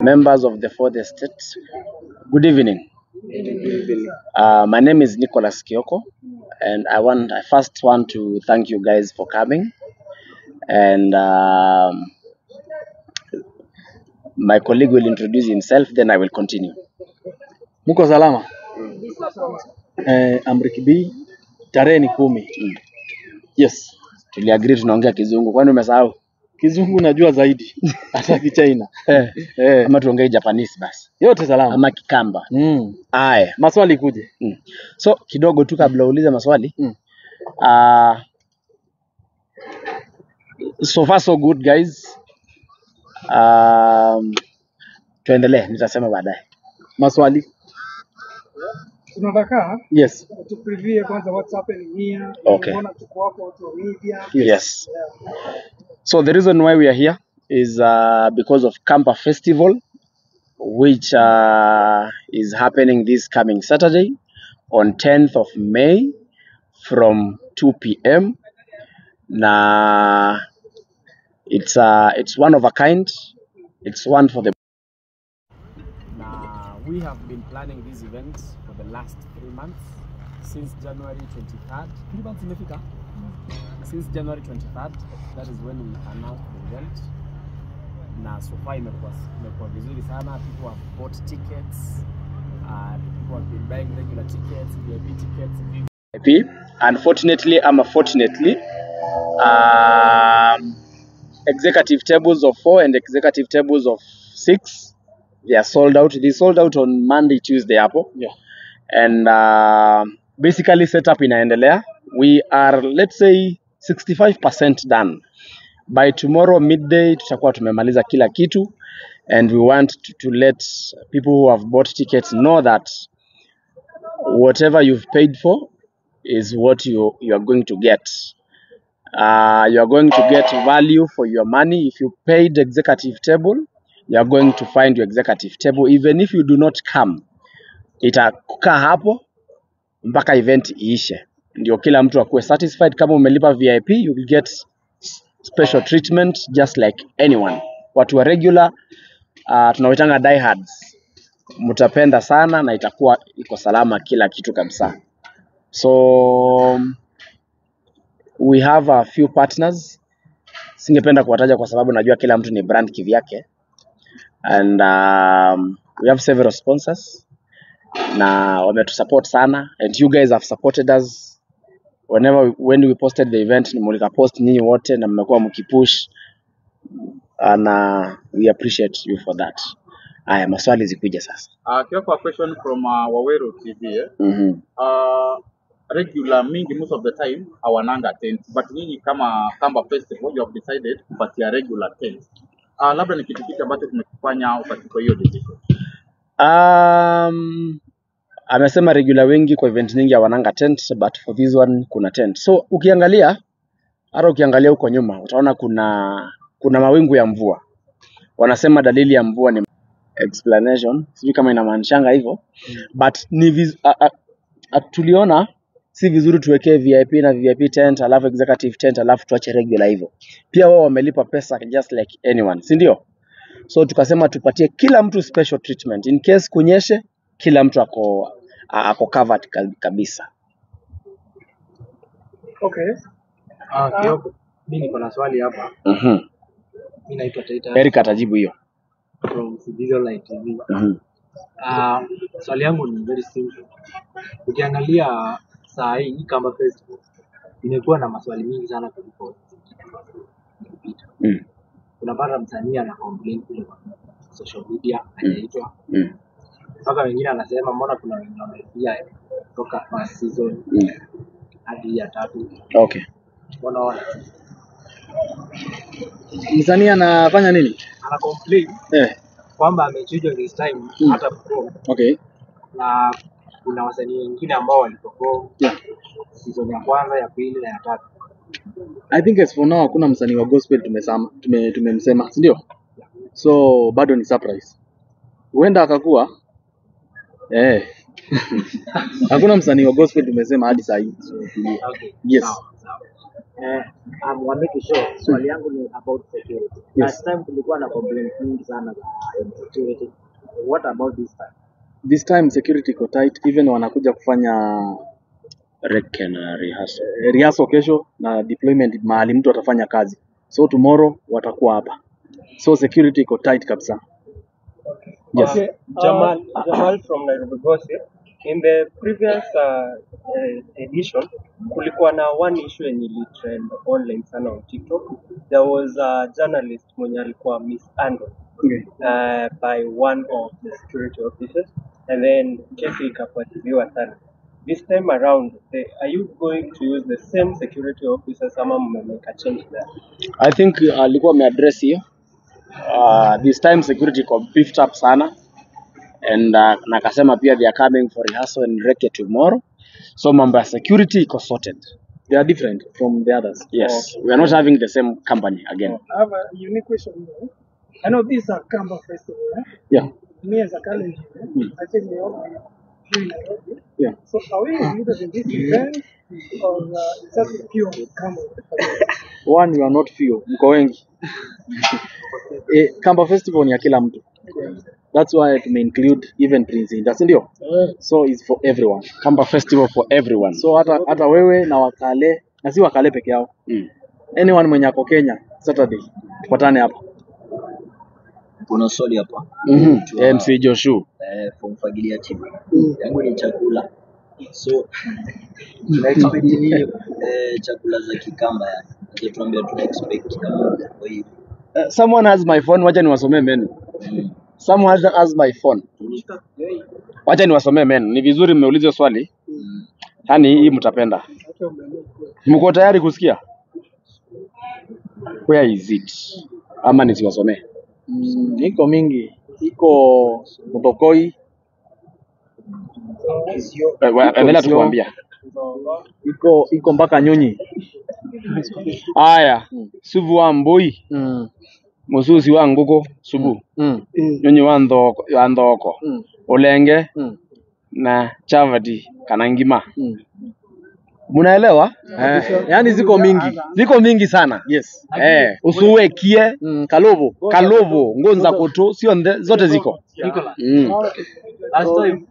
Members of the fourth estate, good evening. My name is Nicholas Kioko, and I first want to thank you guys for coming. And my colleague will introduce himself, then I will continue. Muko salama? I'm Ricky B. Tarehe ni 10. Yes. Tuliagree tunaongea Kizungu, kwani umesahau? Kizungu najua zaidi hata Kichina. Ama tuongee Japanese basi. Yote salama. Ama Kikamba. Aya. Maswali kuje. So kidogo tu kabla uulize maswali. So far so good guys. Tuendelee, nitasema baadaye. Maswali. Tunataka yes, tupreview kwanza what's happening here. Okay. Mbona tuko hapo watu wa media? Yes. So the reason why we are here is because of Kamba Festival, which is happening this coming Saturday on 10th of May from 2 p.m. Na it's one of a kind. It's one for the. Now, we have been planning this event for the last 3 months, since January 23rd. 3 months imefika? Since January 23rd, that is when we announced the event. Na so far imekuwa vizuri sana. People have bought tickets. People have been buying regular tickets, VIP tickets, VIP. Unfortunately, fortunately, executive tables of 4 and executive tables of 6, they are sold out. They sold out on Monday, Tuesday hapo. Yeah. And basically setup inaendelea. We are, let's say, 65% done. By tomorrow midday tutakuwa tumemaliza kila kitu, and we want to let people who have bought tickets know that whatever you've paid for is what you are going to get. You are going to get value for your money. If you paid executive table, you are going to find your executive table. Even if you do not come, itakaa hapo mpaka event iishe. Ndio kila mtu akuwe satisfied. Kama umelipa VIP, you will get special treatment just like anyone. Watu wa regular, tunawaitanga diehards, mtapenda sana na itakuwa iko salama kila kitu kabisa. So we have a few partners. Singependa kuwataja kwa sababu najua kila mtu ni brand kivyake. And we have several sponsors na wametusupport sana, and you guys have supported us when we posted the event. Nimulika post nyinyi wote na mmekuwa mkipush, and we appreciate you for that. Aya, maswali zikuja sasa. Kioko, a question from Waweru TV. Eh? Regular mingi most of the time hawananga tent, but nyinyi kama Kamba Festival you have decided kupatia regular tent. Labda ni kitu kipi ambacho kimekufanya ukachukua hiyo decision? Amesema regular wengi kwa event nyingi hawananga tent, but for this one kuna tent. So ukiangalia, hata ukiangalia huko nyuma utaona kuna mawingu ya mvua. Wanasema dalili ya mvua ni explanation, sijui kama inamaanishanga hivyo, but ni tuliona si vizuri tuwekee VIP na VIP tent alafu executive tent alafu tuache regular hivyo. Pia wao wamelipa pesa just like anyone, si ndio? So tukasema tupatie kila mtu special treatment in case kunyeshe, kila mtu ako covered kabisa. Okay. Kioko, mimi niko na swali hapa. Mimi naitwa Taita. Eric atajibu hiyo. From Citizen Light TV. Swali yangu ni very simple. Ukiangalia saa hii Kamba Festival imekuwa na maswali mingi sana kuliko ilipita. Unapata msanii ana complain kule kwa social media, anaitwa. Mpaka wengine anasema mbona kuna wengine wamelipia kutoka first season hadi ya tatu. Okay. Mbona wana msanii anafanya nini? Ana complain kwamba amechujwa this time hata perform. Okay. Na kuna wasanii wengine ambao waliperform season ya kwanza, ya pili na ya tatu. I think as for now hakuna msanii wa gospel tumemsema, si ndio? So bado ni surprise. Huenda akakuwa Hakuna msanii wa gospel tumesema hadi saa hii. Okay. Yes. Sawa, sawa. I'm Wamiki Show. Swali yangu ni about security. Yes. Last time kulikuwa na complaints nyingi sana za insecurity. What about this time? This time security iko tight, even wanakuja kufanya Recce na rehearsal. Rehearsal kesho na deployment mahali mtu atafanya kazi. So tomorrow watakuwa hapa. So security iko tight kabisa. Yes. Okay, Jamal from Nairobi Gossip. In the previous edition, kulikuwa na one issue yenye ilitrend online sana on TikTok. There was a journalist mwenye alikuwa mishandled Okay. by one of the security officers and then kesi ikafuatiliwa sana. This time around, are you going to use the same security officers ama mmemake a change there? I think alikuwa ameaddress hiyo. This time security iko beefed up sana and na akasema pia they are coming for rehearsal and recce tomorrow. So mambo ya security iko sorted. They are different from the others. Yes, we are not having the same company again. I have a unique question here. I know this is a Kamba festival. Eh? Yeah. Me as a Kalenjin, eh? I think we all be here in Nairobi. Yeah. So are we included in this event or it's just a pure Kamba festival? One, you are not few. Mko wengi. Kamba Festival ni ya kila mtu. That's why tume include even Prince Indah, si ndio? So it's for everyone. Kamba Festival for everyone. So hata wewe na Wakale, na si Wakale peke yao. Anyone mwenye ako Kenya Saturday tupatane hapa. Kuna swali hapa. MC Joshua. From Fagilia TV. Yangu ni chakula. So tuna expect nini chakula za Kikamba yani? Tuambia tuna expect kama kwa hiyo. Someone has my phone, wacha niwasomee menu. Someone has my phone. Wacha niwasomee menu. Ni vizuri mmeuliza swali. Yaani hii mtapenda. Mko tayari kusikia? Where is it? Ama nisiwasomee? Iko mingi. Iko Mutokoi. Endelea tu kuambia. Iko mpaka Nyonyi. Aya, suvu wa mbui. Mususi wa nguko subu. Nyonyi wa ndoko. Ulenge na chavati kana ngima. Munaelewa? Yaani ziko mingi. Ziko mingi sana. Yes. Usuwekie, Kalovo. Kalovo, Ngonza koto, sio zote ziko. Nicholas. Last time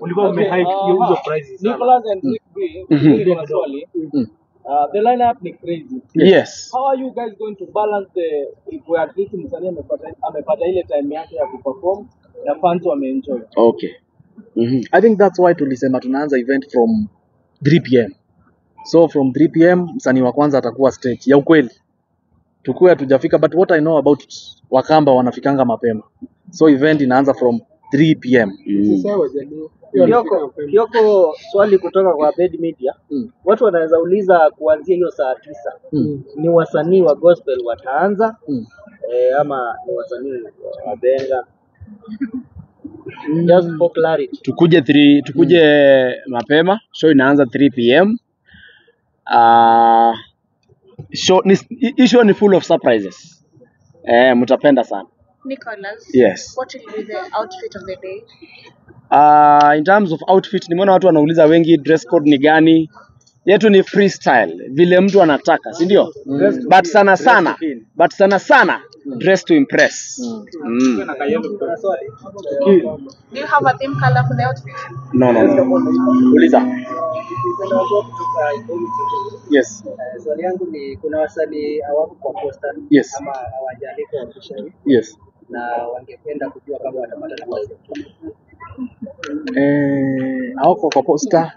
ulikuwa umehike hiyo prices sana. Nicholas and Rick B, niko na swali. The lineup ni crazy. Yes. How are you guys going to balance the if we at least msanii amepata ile time yake ya kuperform na fans wameenjoy? Okay. I think that's why tulisema tunaanza event from 3 p.m. So from 3 p.m. msanii wa kwanza atakuwa stage ya ukweli. Tukue hatujafika, but what I know about Wakamba wanafikanga mapema. So event inaanza from 3 p.m. Kioko, swali kutoka kwa Bed Media. Watu wanaweza uliza kuanzia hiyo saa 9. Ni wasanii wa gospel wataanza ama ni wasanii wa benga? Just for clarity. Tukuje mapema. Show inaanza 3 p.m. Show ni full of surprises. Mtapenda sana. Nicholas. Yes. What will be the outfit of the day? In terms of outfit, nimeona watu wanauliza wengi dress code ni gani. Yetu ni freestyle, vile mtu anataka, si ndio? But sana sana dress to impress. Do you have a theme color for the outfit? No. Uliza. Yes. Swali yangu ni kuna wasanii hawako kwa poster Yes. ama hawajaalikwa officially. Yes. Na wangependa kujua kama watapata nafasi. Hawako kwa poster.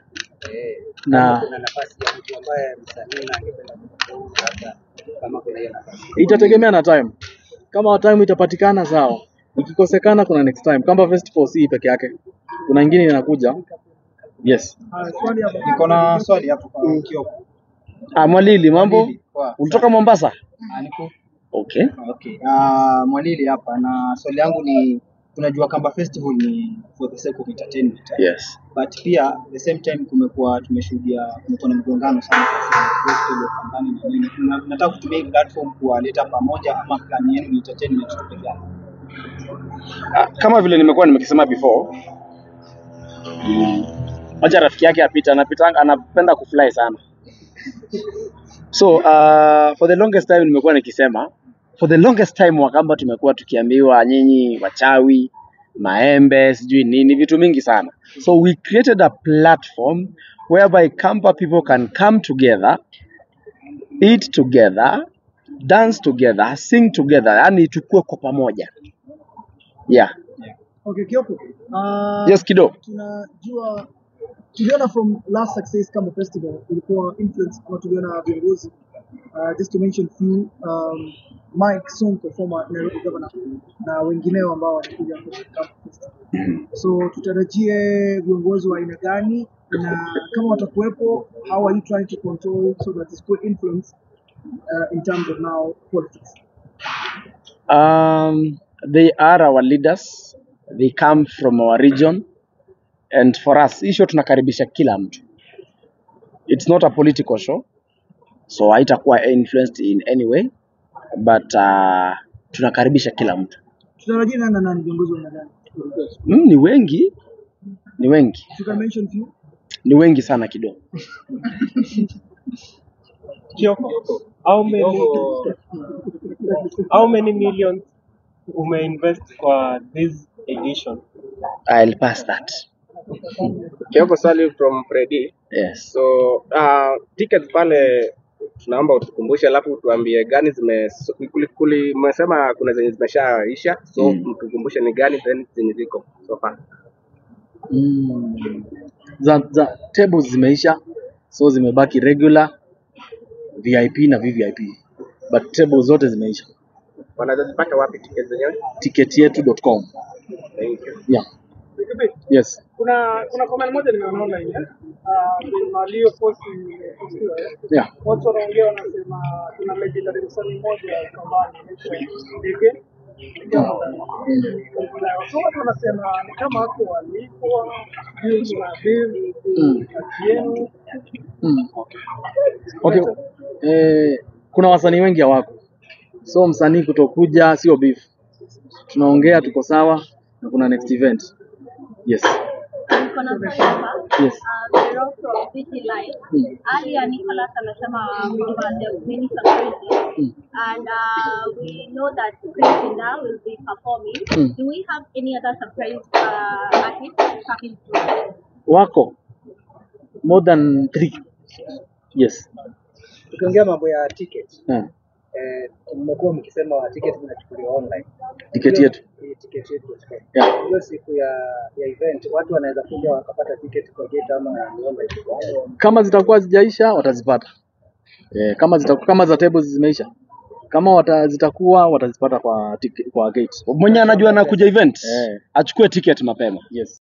Na kuna nafasi ya mtu ambaye msanii na angependa kuperform, labda kama kuna hiyo nafasi. Itategemea na time. Kama time itapatikana sawa. Ikikosekana kuna next time. Kamba Festival si peke yake. Kuna nyingine inakuja. Yes. Niko na swali hapo kwa Kioko. Mwalili, mambo? Ulitoka Mombasa? Niko. Okay. Okay. Mwalili hapa na swali yangu ni tunajua Kamba Festival ni for the sake of entertainment. Yes. But pia the same time tumeshuhudia kumekuwa na mgongano sana gospel wa Kambani na nini. Nataka kutumia hii platform kuwaleta pamoja ama plan yenu ni entertainment tu peke yake? Kama vile nimekuwa nimekisema before, Wacha rafiki yake apita, anapita, anapenda kufly sana. So for the longest time nimekuwa nikisema, for the longest time Wakamba tumekuwa tukiambiwa nyinyi wachawi, maembe, sijui nini, vitu mingi sana. So we created a platform whereby Kamba people can come together, eat together, dance together, sing together, yani tukue kwa pamoja. Yeah. Okay, Kioko. Yes, Kido. Tunajua tuliona from last success kama festival ilikuwa influence ama tuliona viongozi, just to mention few, Mike Sonko, former Nairobi governor, na wengineo ambao wanakuja kwenye Kamba Festival. So tutarajie viongozi wa aina gani, na kama watakuwepo, how are you trying to control so that isikuwe influence in terms of now politics? They are our leaders. They come from our region. And for us, hii show tunakaribisha kila mtu. It's not a political show, so haitakuwa influenced in any way, but tunakaribisha kila mtu. Tutarajie nani na nani, viongozi wa aina gani? Ni wengi, ni wengi, If you can mention few. Ni wengi sana kidogo. Kioko, how many millions umeinvest kwa this edition? I'll pass that. Kioko, Sali from Freddy. Yes. So tickets pale tunaomba utukumbushe, alafu tuambie gani zime kuli umesema kuna zenye zimeshaisha, so mtukumbushe ni gani then zenye ziko so far. Za tables zimeisha, so zimebaki regular, VIP na VVIP, but tables zote zimeisha. Wanaweza zipata wapi tickets zenyewe? Ticketyetu.com. Thank you. Yeah. Yes. Kuna comment moja nimeona online, eh? Kwenye mahali hiyo post imepostiwa, eh? Yeah. Watu wanaongea wanasema kuna legendary msanii mmoja Kambani anaitwa Ndege. So watu wanasema ni kama hapo walipwa na bill kati yenu. Okay. Kuna wasanii wengi hawako, so msanii kutokuja sio beef. Tunaongea, tuko sawa na kuna next event. Yes. Niko na swali hapa. Yes. Vero from City Life. Earlier Nicholas amesema kwamba there will be many surprises and we know that Prince Indah will be performing. Do we have any other surprise artists coming through? Wako more than three. Yes. Tukiongea mambo ya ticket, mmekuwa mkisema ticket zinachukuliwa online. Ticket yetu. Ticket yetu. Yeah. Hiyo siku ya event watu wanaweza kuja wakapata ticket kwa gate ama ni online? Kama zitakuwa zijaisha watazipata. Kama za tables zimeisha, kama zitakuwa watazipata kwa gate. Mwenye anajua anakuja event Eh. achukue ticket mapema. Yes.